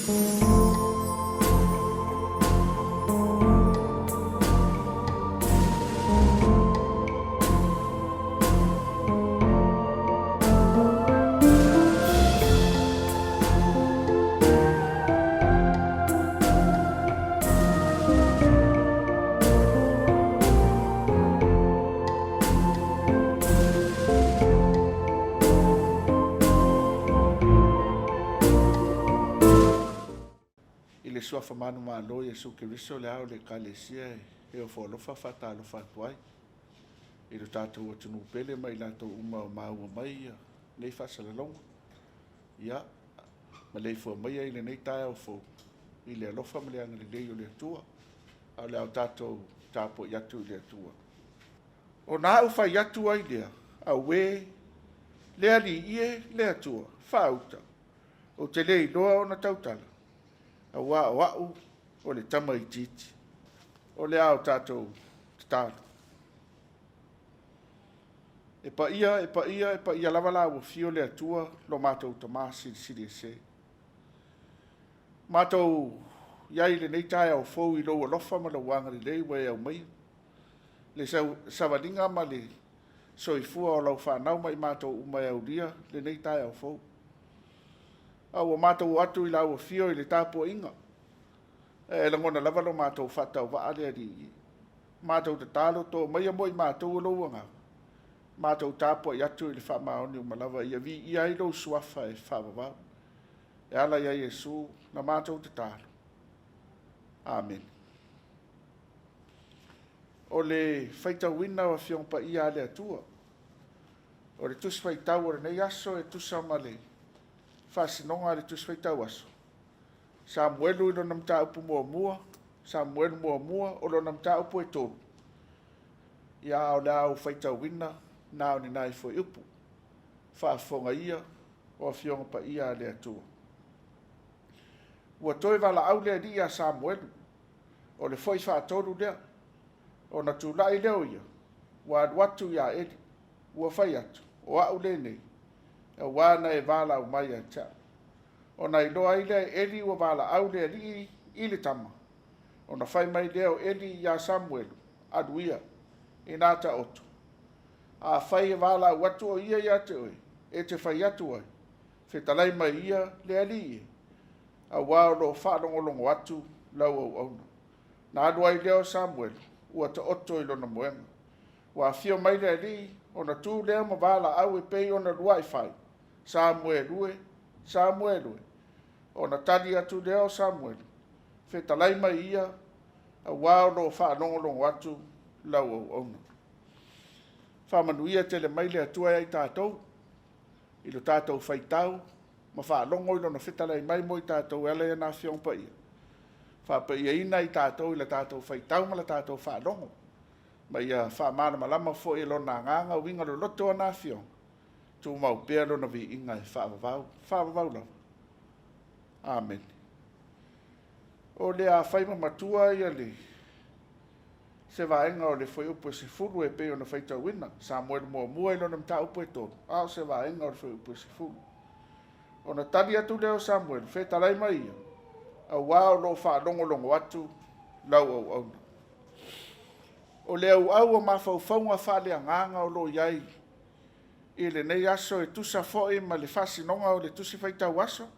I le Suafa manumalo o Iesu Keriso le Ao o le Ekalesia e ofo alofa faatalofa atu ai i lo tatou atunuu pele ma i latou uma o maua mai nei faasalalauga. Ia, maleifua maia i lenei taeao fou i le alofa ma le agalelei o le Atua, a o le a tatou tapuai atu i le Atua. Ona a'u fai atu ai lea, Auē, le Alii e, le Atua, faauta, ou te le iloa ona tautala, auā o a'u o le tama itiiti. O le a o tatou tatalo. E paia, e paia, e paia lava la ua afio le Atua lo matou Tama Silisili Ese. Matou i ai i lenei taeao fou i lou alofa ma lou agalelei ua e aumaia le savaliga ma le soifua o lau fanau ma i matou uma e aulia lenei taeao fou. A ua matou atu i lau afio i le tapuaiga, e lagona lava lo matou faatauvaa le Alii. Matou tatalo, to maia mo i matou o lou agaga, matou tapuai atu i le faamaoni uma lava ia viia ai lou suafa e faavavau. E ala ia Iesu na matou tatalo. Amene. O le faitauina o Afioga Paia a le Atua, o le Tusi Faitau o lenei aso e tusa ma le faasinoga a le Tusi Faitau Aso, Samuelu i lona mataupu muamua, Samuelu muamua o lona mataupu e 3, ia a o le a ou faitauina na o ni nai fuaiupu. Faafofoga ia o Afioga Paia a le Atua. Ua toe valaau le Alii ia Samuelu, o le foi faatolu lea, ona tulai lea o ia, ua alu atu ia Eli, ua fai atu, o a'u lenei, auā na e valaau mai ia te a'u. Ona iloa ai lea e Eli ua valaau le Alii i le tama, ona fai mai lea o Eli iā Samuelu, Alu ia, inā taoto, afai e valaau atu o ia ia te oe, e te fai atu ai, Fetalai mai ia le Alii e, auā o lo o faalogologo atu lau auauna. Na alu ai lea o Samuelu, ua taoto i lona moega. Ua afio mai le Alii, ona tu lea ma valaau e pei ona lua'i fai, Samuelu e, Samuelu e. Ona tali atu lea o Samuelu, Fetalai mai ia, auā o lo o faalogologo atu lau auauna. Faamanuia tele mai le Atua ia i tatou i lo tatou faitau ma faalogo i Lona fetalai mai mo i tatou e ala i ana Afioga Paia, faapaiaina i tatou i la tatou faitau ma la tatou faalogo, ma ia faamalamalama foi e Lona Agaga uiga loloto o ana Afioga, tumau pea Lona viiga e faavavau, faavavau lava. Amene. O le a fai ma matua ia le se vaega o le fuaiupu e 10 e pei ona faitauina. Samuelu muamua i lona mataupu e 3, a o se vaega o le fuaiupu e 10. Ona tali atu lea o Samuelu, Fetalai mai ia, auā o lo o faalogologo atu lau auauna. O le auau o mafaufauga faaleagaga o lo o i ai i lenei aso e tusa foi ma le faasinoga o le Tusi Faitau Aso,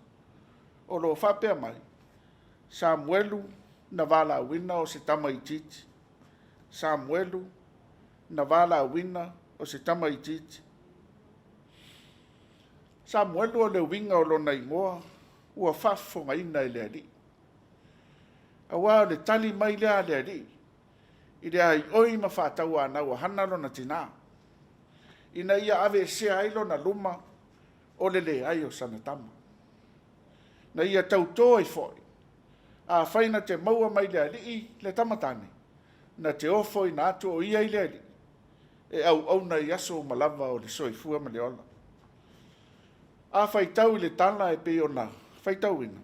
o lo o faapea mai, Samuelu na valaauina o se tama itiiti. Samuelu na valaauina o se tama itiiti. Samuelu o le uiga o lona igoa ua faafofogaina e le Alii. Aua o le tali mai lea a le Alii i le aioi ma faatauanau a Hana lona tinā, ina ia aveesea ai lona luma o le leai o sana tama. Na ia tauto ai foi, afai na te maua mai le Alii le tama tane, na te ofoina atu o ia i le Alii, e auauna i aso uma lava o le soifua ma le ola. A faitau i le tala e pei ona faitauina,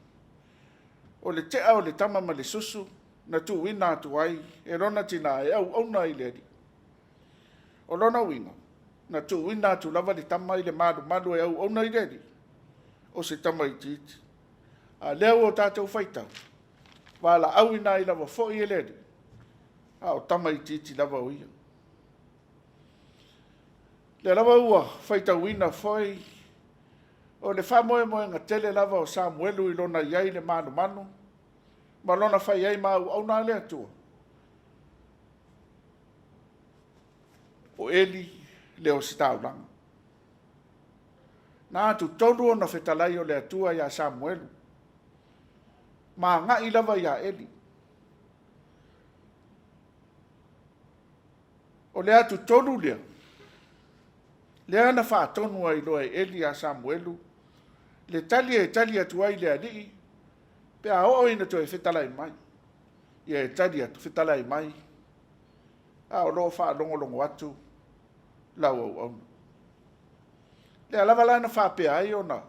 o le tea o le tama ma le susu na tuuina atu ai e lona tinā e auauna i le Alii. O lona uiga, na tuuina atu lava le tama i le malumalu e auauna i le Alii, o se tama itiiti. A lea ua tatou faitau, valaauina ai lava foi e le Alii, a o tama itiiti lava o ia. Lea lava ua faitauina foi, o le faamoemoega tele lava o Samuelu i lona i ai i le manumanu ma lona fai ai ma auauna a le Atua, o Eli le ositaulaga. Na atutolu ona fetalai o le Atua ia Samuelu, ma agai lava ia Eli. O le atutolu lea, lea na faatonu ai loa e Eli ia Samuelu le tali e tali atu ai i le alii pe a oo ina toe fetalai mai. Ia e tali atu, fetalai mai, a o lo o faalogologo atu lau auauna. Lea lava la na faapea ai ona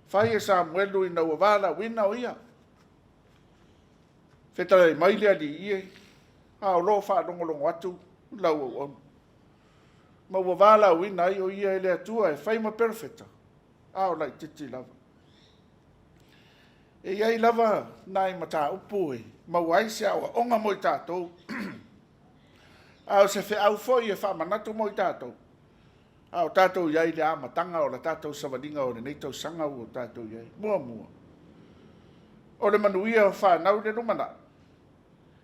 fai e Samuelu ina ua valaauina o ia. Fetalai mai le Alii e, a o lo o faalogologo atu lau auauna. Ma ua valaauina ai o ia e le Atua e fai ma perofeta, a o laititi lava. E i ai lava nai mataupu e maua ai se aoaoga mo i tatou, a o se feau foi e faamanatu mo i tatou, a o tatou i ai i le amataga o le tatou savaliga o lenei tausaga ua tatou i ai. Muamua, o le manuia o fanau i le lumanai,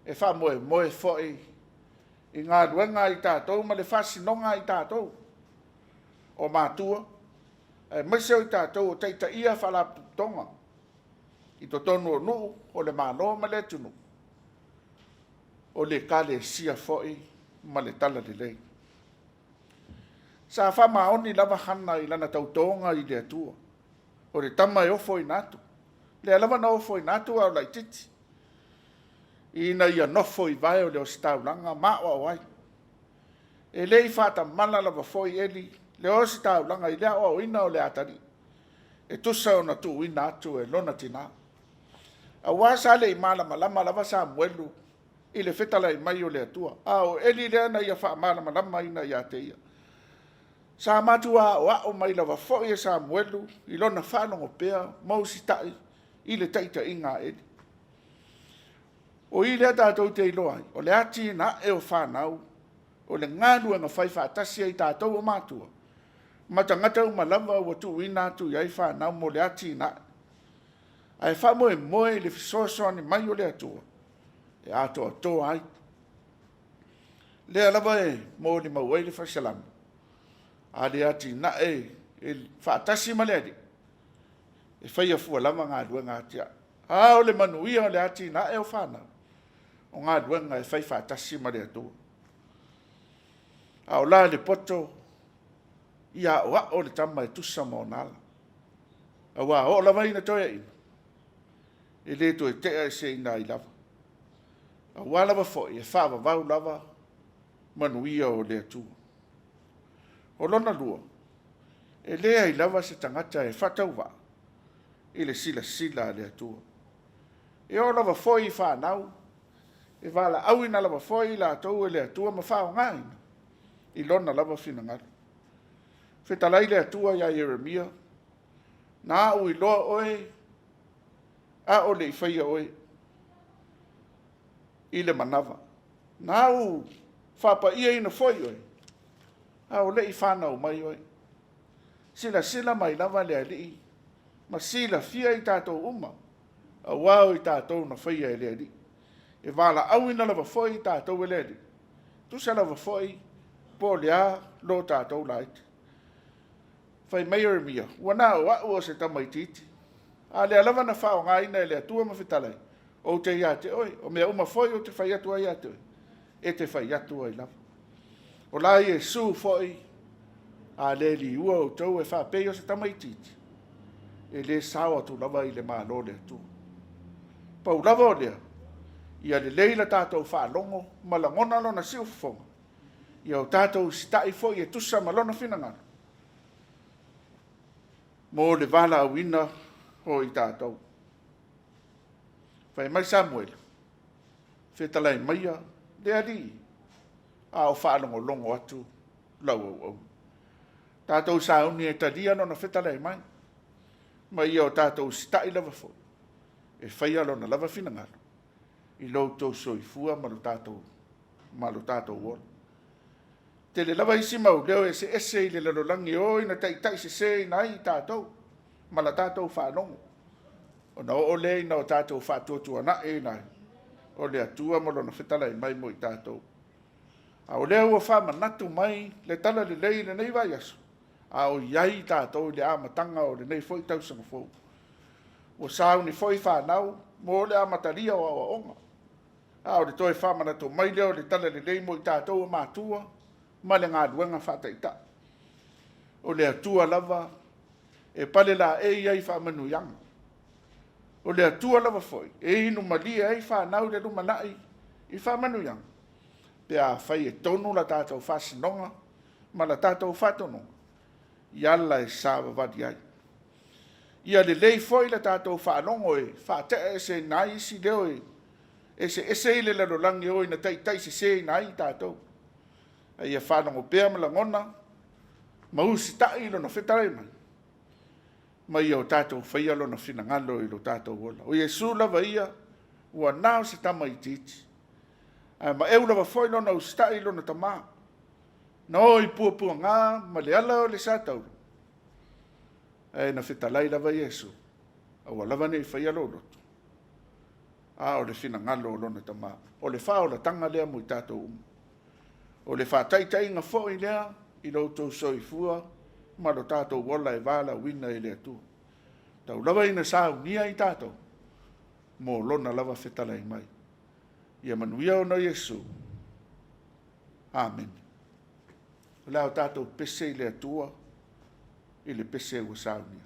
e faamoemoe foi i galuega a i tatou ma le faasinoga a i tatou o matua, aemaise o i tatou o taitaia faalapotopotoga i totonu o nuu, o le Malo ma le atunuu, o le Ekalesia foi ma le Talalelei. Sa faamaoni lava Hana i lana tautoga i le Atua, o le tama e ofoina atu. Lea lava na ofoina atu a o laitiiti, ina ia nofo i vae o le ositaulaga ma aoao ai. E le i faatamala lava foi Eli le ositaulaga i le aoaoina o le atalii, e tusa ona tuuina atu e lona tina. Aua sa le i malamalama lava Samuelu i le fetalai mai o le Atua, a o Eli lea na ia faamalamalamaina ia te ia. Sa matua aoao mai lava foi e Samuelu i lona faalogo pea ma usitai i le taitaiga a Eli. O i lea tatou te iloa ai, o le atinae o fanau, o le galuega fai faatasi a i tatou o matua, ma tagata uma lava ua tuuina atu i ai fanau mo le atinae, ae faamoemoe i le fesoasoani mai o le Atua e atoatoa ai. Lea lava e molimau ai le faisalamo, a le atinae faatasi ma le Alii, e faia fua lava galuega atiae. A o le manuia o le atinae o fanau, o galuega e fai faatasi ma le Atua. A o la le poto, ia aoao le tama e tusa ma ona ala, aua a oo lava ina toeaina, e le toe tea eseina ai lava, aua lava foi e faavavau lava manuia o le Atua. O lona lua, e leai lava se tagata e faatauvaa i le silasila a le Atua. E oo lava foi i fanau, e valaauina lava foi i latou e le Atua ma faaaogaina i Lona lava finagalo. Fetalai le Atua ia Ieremia, na ou iloa oe a o le i faia oe i le manava. Na ou faapaiaina foi oe a o le i fanau mai oe. Silasila mai lava le Alii ma silafia i tatou uma, aua o i tatou na faia e le Alii. E valaauina lava foi i tatou e le Alii, tusa lava foi po o le a lo tatou laiti. Fai mai Ieremia, ua na o au o se tamaitiiti, a lea lava na faaaogaina e le Atua ma fetalai, ou te ia te oe, o mea uma foi ou te fai atu ai ia te oe, e te fai atu ai lava. O la Iesu foi, a le liua outou e faapei o se tamaitiiti, e le sao atu lava i le Malo o le Atua. Pau lava o lea, ia lelei la tatou faalogo ma lagona lona siufofoga, ia o tatou usitai foi e tusa ma lona finagalo, mo le valaauina o i tatou. Fai mai Samuele, fetalai maia le Alii, a o faalogologo atu lau auauna. Tatou sauni e talia lona fetalai mai, ma ia o tatou usitai lava foi. e faia Lona lava finagalo i lo outou soifua ma lo tatou, ma lo tatou ola. Tele lava isi mau leo eseese i le lalolagi e o ina taitaiseseina ai i tatou ma la tatou faalogo, ona oo lea ina o tatou faatuatuanai ai o le Atua ma Lona fetalai mai mo i tatou. A o lea ua faamanatu mai le Talalelei i lenei vaiaso, a o i ai tatou i le amataga o lenei foi tausaga fou. Ua sauni foi fanau mo le amatalia o aoaoga, a o le toe faamanatu mai lea o le Talalelei mo i tatou o matua ma le galuega faataitai. O le Atua lava e palelaei ai faamanuiaga. O le Atua lava foi e inu malie ai fanau i le lumanai i faamanuiaga, pe afai e tonu la tatou faasinoga ma la tatou faatonuga i ala e savavali ai. Ia lelei foi la tatou faalogo e faateaeseina ai isi leo e eseese i le lalolagi e o ina taitaiseseina ai i tatou. A ia faalogo pea ma lagona ma usitai i Lona fetalai mai, ma ia o tatou faia Lona finagalo i lo tatou ola. O Iesu lava ia ua na o se tamaitiiti, ae maeu lava foi lona usitai i lona Tama. Na o i puapuaga ma le ala o le satauro, ae na fetalai lava Iesu, aua lava ne i faia lou loto, a o le finagalo o lona Tama. O le faaolataga lea mo i tatou uma. O le faataitaiga foi lea i lo outou soifua ma lo tatou ola e valaauina e le Atua. Tau lava ina saunia i tatou mo Lona lava fetalai mai. Ia manuia ona o Iesu. Amene. O le a tatou pese i le Atua i le pese ua saunia.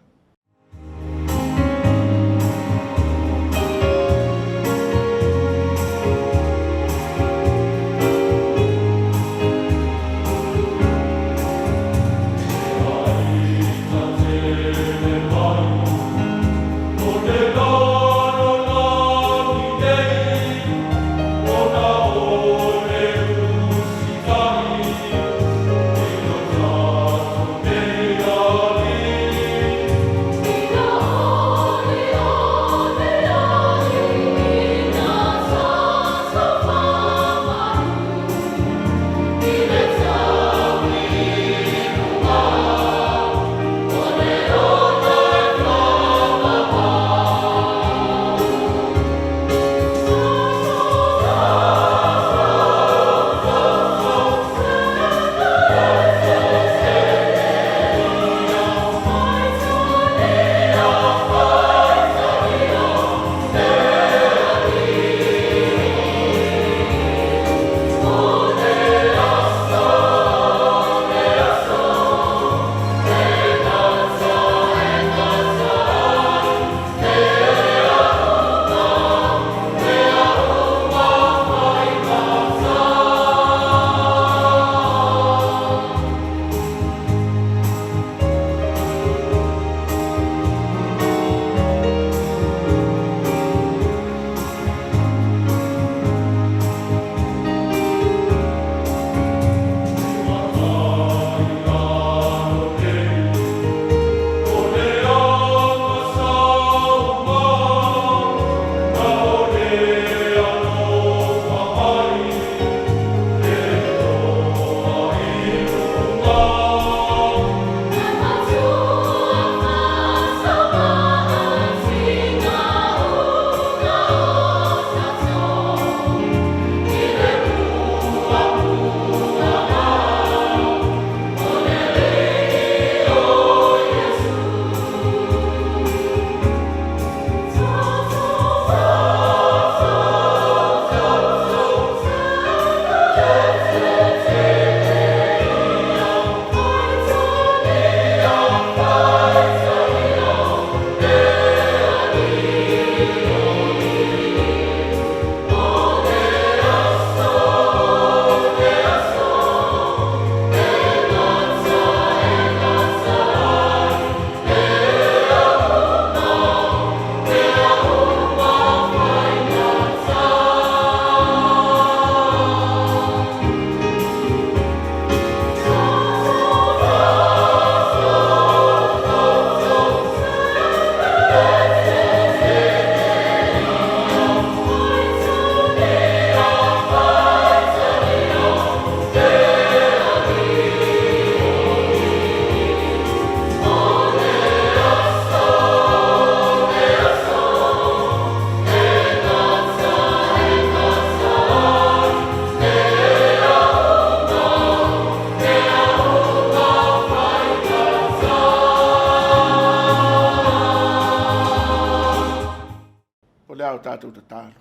le a o tatou tatalo.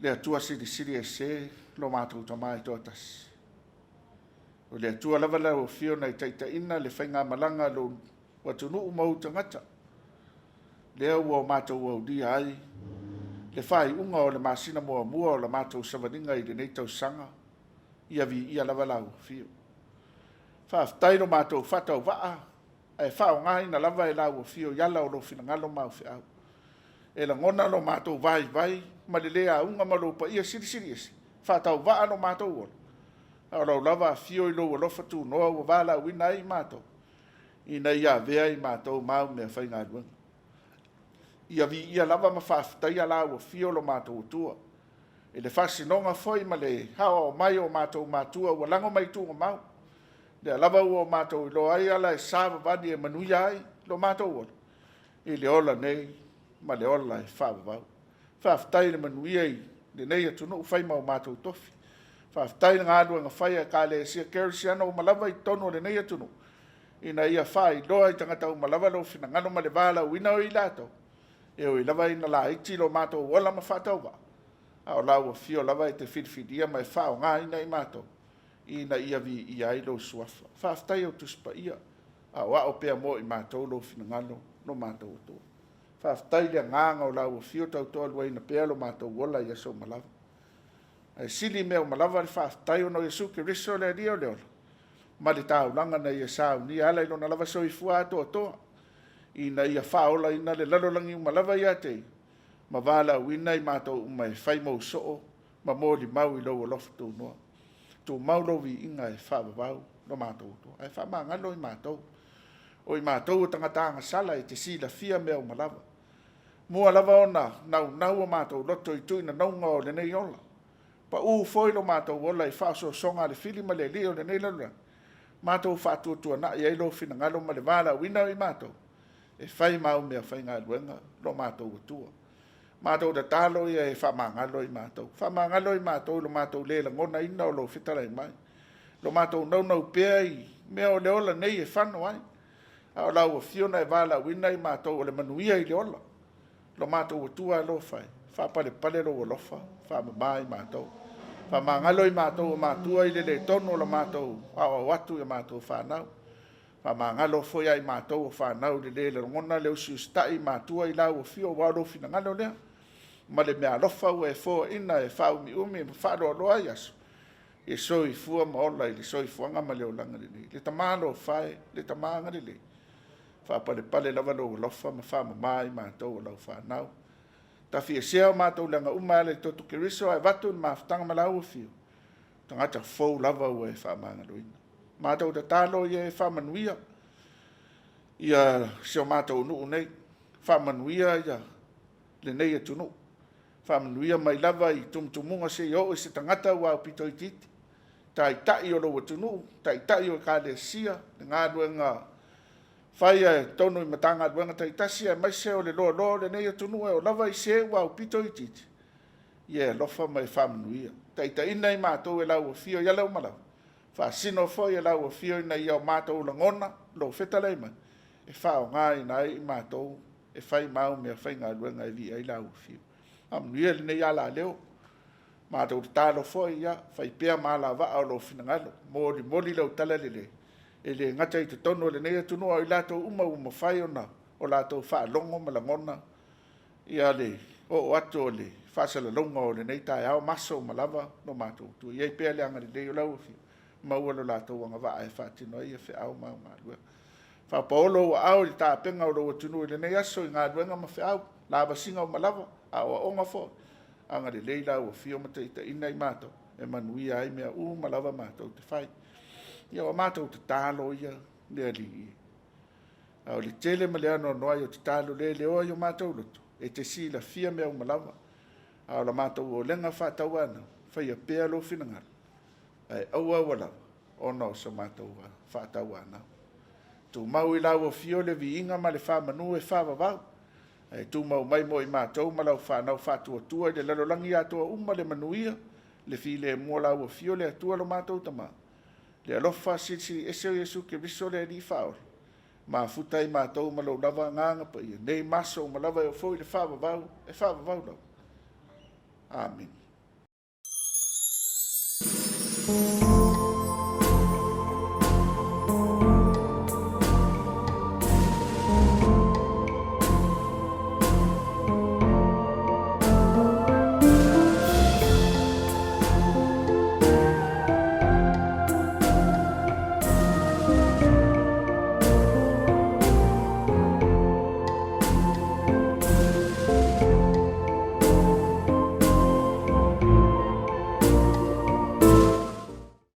Le Atua silisili ese lo matou Tama e toatasi. O le Atua lava lau afio na i taitaiina le faigamalaga a lou atunuu ma ou tagata, lea ua matou aulia ai le faaiuga o le masina muamua o la matou savaliga i lenei tausaga, ia viia lava lau afio. Faafetai lo matou faatauvaa ae faaaogaina lava e lau afio i ala o lou finagalo ma au feau. E lagona lo matou vaivai ma le le auga ma lou paia silisili ese, faatauvaa lo matou ola, a o lau lava afio i lou alofa tunoa ua valaauina ai i matou, ina ia avea i matou ma au meafaigaluega. Ia viia lava ma faafetaia lau afio lo matou Atua, i le faasinoga foi ma le aoao mai o matou matua ua lago mai tuugamau, lea lava ua matou iloa ai ala e savavali e manuia ai lo matou ola, i le ola nei ma le ola e faavavau. Faafetai i le manuia i lenei atunuu fai ma o matou tofi. Faafetai i le galuega fai a Ekalesia Kerisiano uma lava i totonu o lenei atunuu, ina ia faailoa i tagata uma lava lou finagalo ma le valaauina o i latou, e ui lava ina laiti lo matou ola ma faatauvaa, a o lau afio lava e te filifilia ma e faaaogaina i matou, ina ia viia ai lou suafa. Faafetai au Tusi Paia, aoao pea mo i matou lou finagalo lo matou Atua. Faafetai i le agaga o lau afio tautoaluaina pea lo matou ola i aso uma lava. Ae sili mea uma lava le faafetai ona o Iesu Keriso le Alii o le ola, ma le taulaga na ia saunia e ala i lona lava soifua atoatoa, ina ia faaolaina le lalolagi uma lava ia te Ia, ma valaauina i matou uma e fai mou soo ma molimau i lou alofa tunoa. Tumau lou viiga e faavavau lo matou Atua, ae faamagalo i matou. O i matou o tagata agasala e te silafia mea uma lava. Mua lava ona naunau o matou loto i tuinanauga o lenei ola, pau foi lo matou ola i faaosoosoga a le fili ma le alii o lenei lalolagi, matou faatuatuanai ai lou finagalo ma le valaauina o i matou, e fai ma au meafaigaluega lo matou Atua. Matou tatalo ia e faamagalo i matou, faamagalo i matou i lo matou le lagonaina o lou fetalai mai, lo matou naunau pea i mea o le ola nei e fano ai, a o lau afio na e valaauina i matou o le manuia i le ola. Lo matou Atua alofa e, faapalepale lou alofa, faamama i matou. Faamagalo i matou o matua i le le tonu o le matou aoao atu i a matou fanau. Faamagalo foi ia i matou o fanau i le le lagona le usiusitai i matua i lau afio, aua o lou finagalo lea, ma le meaalofa ua e foaina e faaumiumi ma faaloaloa ai aso, e soifua ma ola i le soifuaga ma le olaga lelei. Le Tama alofa e, le Tama agalelei, faapalepale lava lou alofa ma faamama i matou o lau fanau. Tafiesea o matou leaga uma e ala i le toto Keriso ae avatu le mafutaga ma lau afio, tagata fou lava ua e faamagaloina. Matou tatalo ia e faamanuia ia si o matou nuu nei, faamanuia ia lenei atunuu, faamanuia mai lava i tumutumuga seia oo i se tagata ua aupito itiiti, taitai o lou atunuu, taitai o Ekalesia, le galuega faia i totonu i Matagaluega taitasi, aemaise o le loaloa o lenei atunuu e oo lava i se ua aupito itiiti, ia e alofa ma e faamanuia. Taitaiina i matou e lau afio i ala uma lava, faasino foi e lau afio ina ia o matou lagona lou fetalai mai, e faaaogaina ai i matou e fai ma au meafaigaluega e viia ai lau afio. Faamanuia lenei alaleo, matou tatalo foi, ia fai pea ma alavaa o lou finagalo, molimoli lau talalelei, e le gata i totonu o lenei atunuu, a o i latou uma ua mafai ona o latou faalogo ma lagona le oo atu o le faasalalauga o lenei taeao ma aso uma lava lo matou Atua. Ia i ai pea le agalelei o lau Afioga, maua lo latou agavaa e faatino ai feau ma au galuega. Faapaolo ou aao i le tapena o lou atunuu i lenei aso i galuega ma feau, lavasiga uma lava, aoaoga foi, agalelei lau Afio ma taitaiina i matou e manuia ai mea uma lava matou te fai. Ia, o a matou tatalo ia le Alii, a o le tele ma le anoanoai o tatalo leleoa i o matou loto, e te silafia mea uma lava, a o la matou olega faatauanau, faia pea lou finagalo, ae aua aua lava ona o so matou faatauanau. Tumau i lau Afio le viiga ma le faamanu e faavavau, ae tumau mai mo i matou ma lau fanau faatuatua i le lalolagi atoa uma le manuia, le filemu o lau Afio le Atua lo matou Tama, le alofa silisili ese o Iesu Keriso le Alii Faaola. Mafuta ai matou ma lou lava Agaga Paia, nei ma aso uma lava e oo foi i le faavavau e faavavau lava. Amene.